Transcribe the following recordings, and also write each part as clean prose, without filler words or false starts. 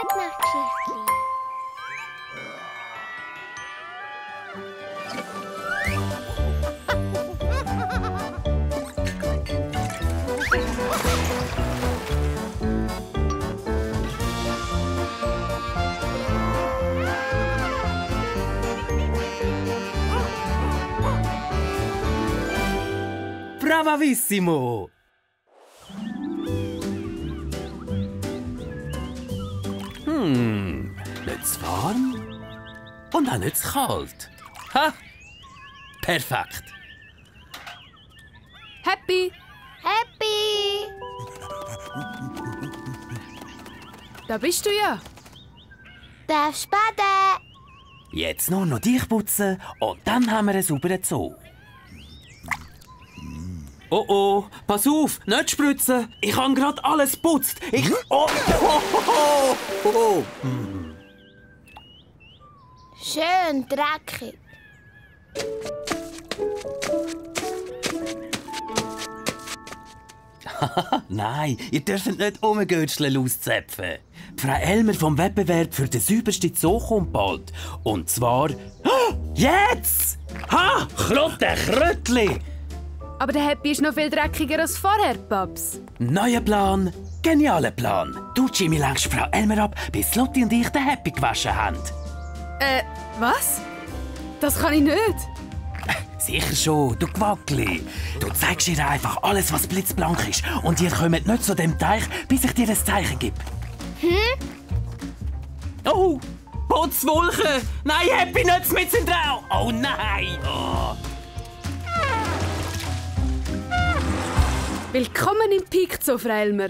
Gute Nacht, Geschichtli. Bravissimo! Nicht zu warm und auch nicht zu kalt. Ha! Perfekt! Happy! Happy! Da bist du ja. Darfst baden? Jetzt nur noch dich putzen und dann haben wir einen sauberen Zoo. Oh oh, pass auf, nicht spritzen! Ich habe gerade alles geputzt! Oh, oh, oh, oh, oh. Schön dreckig. Nein, ihr dürft nicht Gürtel auszäpfen. Frau Elmer vom Wettbewerb für den saubersten Zoo kommt bald. Und zwar... Jetzt! Ha! Klotte Krötli! Aber der Happy ist noch viel dreckiger als vorher, Paps. Neuer Plan, genialer Plan. Du, Jimmy, lenkst Frau Elmer ab, bis Lotti und ich den Happy gewaschen haben. Was? Das kann ich nicht. Sicher schon, du Gwackli. Du zeigst ihr einfach alles, was blitzblank ist. Und ihr kommt nicht zu dem Teich, bis ich dir ein Zeichen gebe. Oh, Putzwolke! Nein, Happy, nicht mit in Trau! Oh nein! Oh. Willkommen im Peak Zoo, Frau Elmer.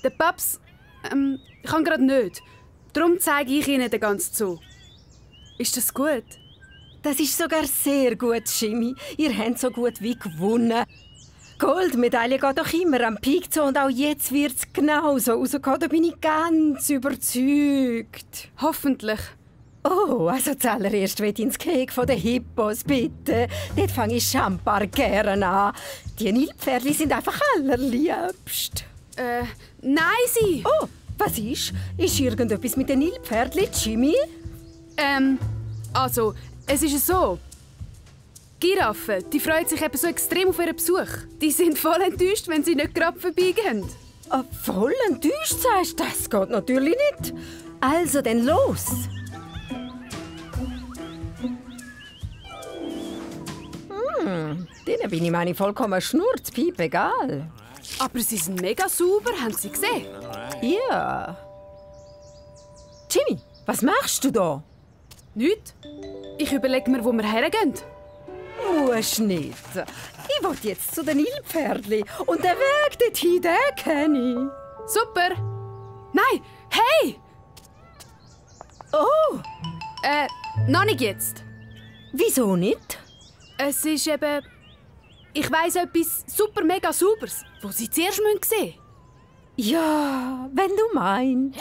Der Paps, kann gerade nicht. Darum zeige ich Ihnen den ganzen Zoo. Ist das gut? Das ist sogar sehr gut, Jimmy. Ihr habt so gut wie gewonnen. Goldmedaille geht doch immer am Peak Zoo und auch jetzt wird es genauso rausgehen. Da bin ich ganz überzeugt. Hoffentlich. Oh, also zuallererst will ich ins Cake von den Hippos, bitte. Dort fange ich Champar gerne an. Die Nilpferdli sind einfach allerliebst. Nein, Sie! Oh, was ist? Ist irgendetwas mit den Nilpferdli, Jimmy? Also, es ist so. Giraffen, die freuen sich eben so extrem auf ihren Besuch. Die sind voll enttäuscht, wenn sie nicht gerade vorbeigehen. Voll enttäuscht, sagst du? Das geht natürlich nicht. Also, dann los. Denen bin ich meine vollkommen schnurzpiep egal. Aber sie sind mega sauber, haben Sie gesehen? Ja. Jimmy, was machst du da? Nicht? Ich überlege mir, wo wir hergehen. Musst nicht. Ich will jetzt zu den Nilpferdli. Und den Weg dorthin, den kenne ich. Super! Nein! Hey! Oh, Noch nicht jetzt. wieso nicht? Es ist eben... Ich weiss etwas super mega Sauberes, was Sie zuerst sehen müssen. Ja, wenn du meinst.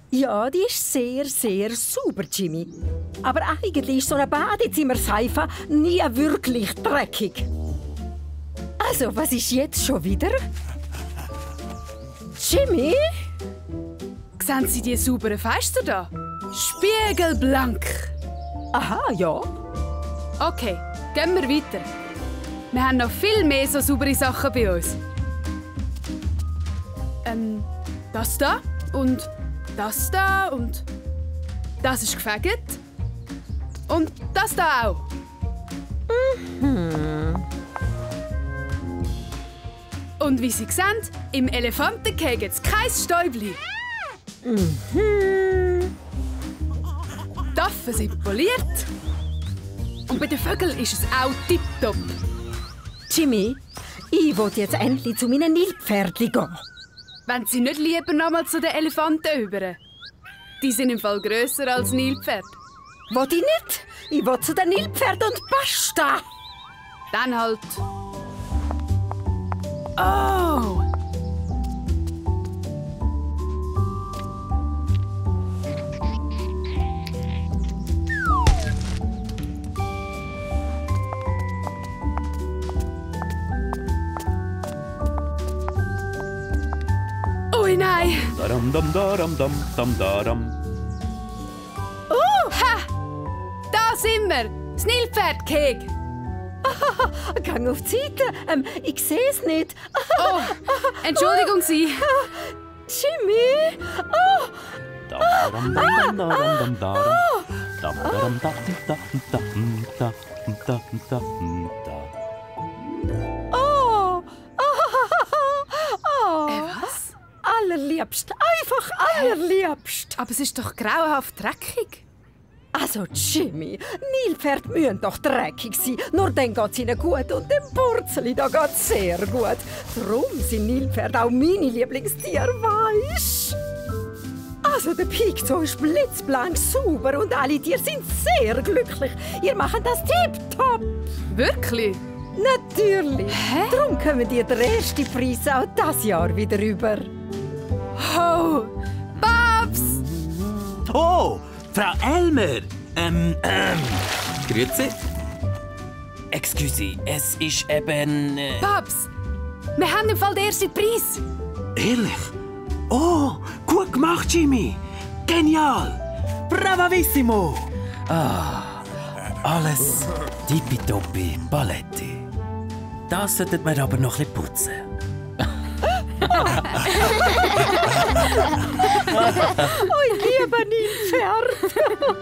Ja, die ist sehr, sehr sauber, Jimmy. Aber eigentlich ist so eine Badezimmerseife nie wirklich dreckig. Also, was ist jetzt schon wieder? Jimmy? Sehen Sie die sauberen Fenster da? Spiegelblank. Aha, ja. Okay, gehen wir weiter. Wir haben noch viel mehr so saubere Sachen bei uns. Das da und das da und das ist gefegt. Und das da auch. Und wie Sie sehen, im Elefantencake gibt es kein Stäubli. Die Taffen sind poliert. Und bei den Vögeln ist es auch tipptopp. Jimmy, ich will jetzt endlich zu meinen Nilpferdli gehen. Wenn Sie nicht lieber noch mal zu den Elefanten über. Die sind im Fall grösser als Nilpferd. Will ich nicht? Ich will zu den Nilpferden und basta. Dann halt. Oh! nein! Daram, dam, daram, dam, dam, daram. Da sind wir! Das Nilpferd, Keg! Gang auf die Seite. Ich sehe es nicht. Oh, Entschuldigung Sie. Jimmy! Oh, Daram, dam, daram, dam, daram. Dam, daram, dam, dam, dam, dam, dam, dam, dam. oh. Oh. Was? Allerliebst. Einfach allerliebst. Aber es ist doch grauenhaft dreckig. Also, Jimmy, Nilpferde müssen doch dreckig sein. Nur dann geht es ihnen gut und dem Purzeli, da geht es sehr gut. Darum sind Nilpferde auch meine Lieblingstiere, weisst. Also, der Picto ist blitzblank sauber und alle Tiere sind sehr glücklich. Ihr macht das tipptopp. Wirklich? Natürlich. Darum kommen ihr den ersten Preis auch dieses Jahr wieder über. Oh, Babs! Oh, Frau Elmer! Grüezi. Excuse, es ist eben... Babs! Wir haben im Fall den ersten Preis. Ehrlich? Oh, gut gemacht, Jimmy! Genial! Bravissimo! Ah, alles tippitoppi Paletti. Das sollten wir aber noch ein bisschen putzen. Oh, ich liebe Nilpferde.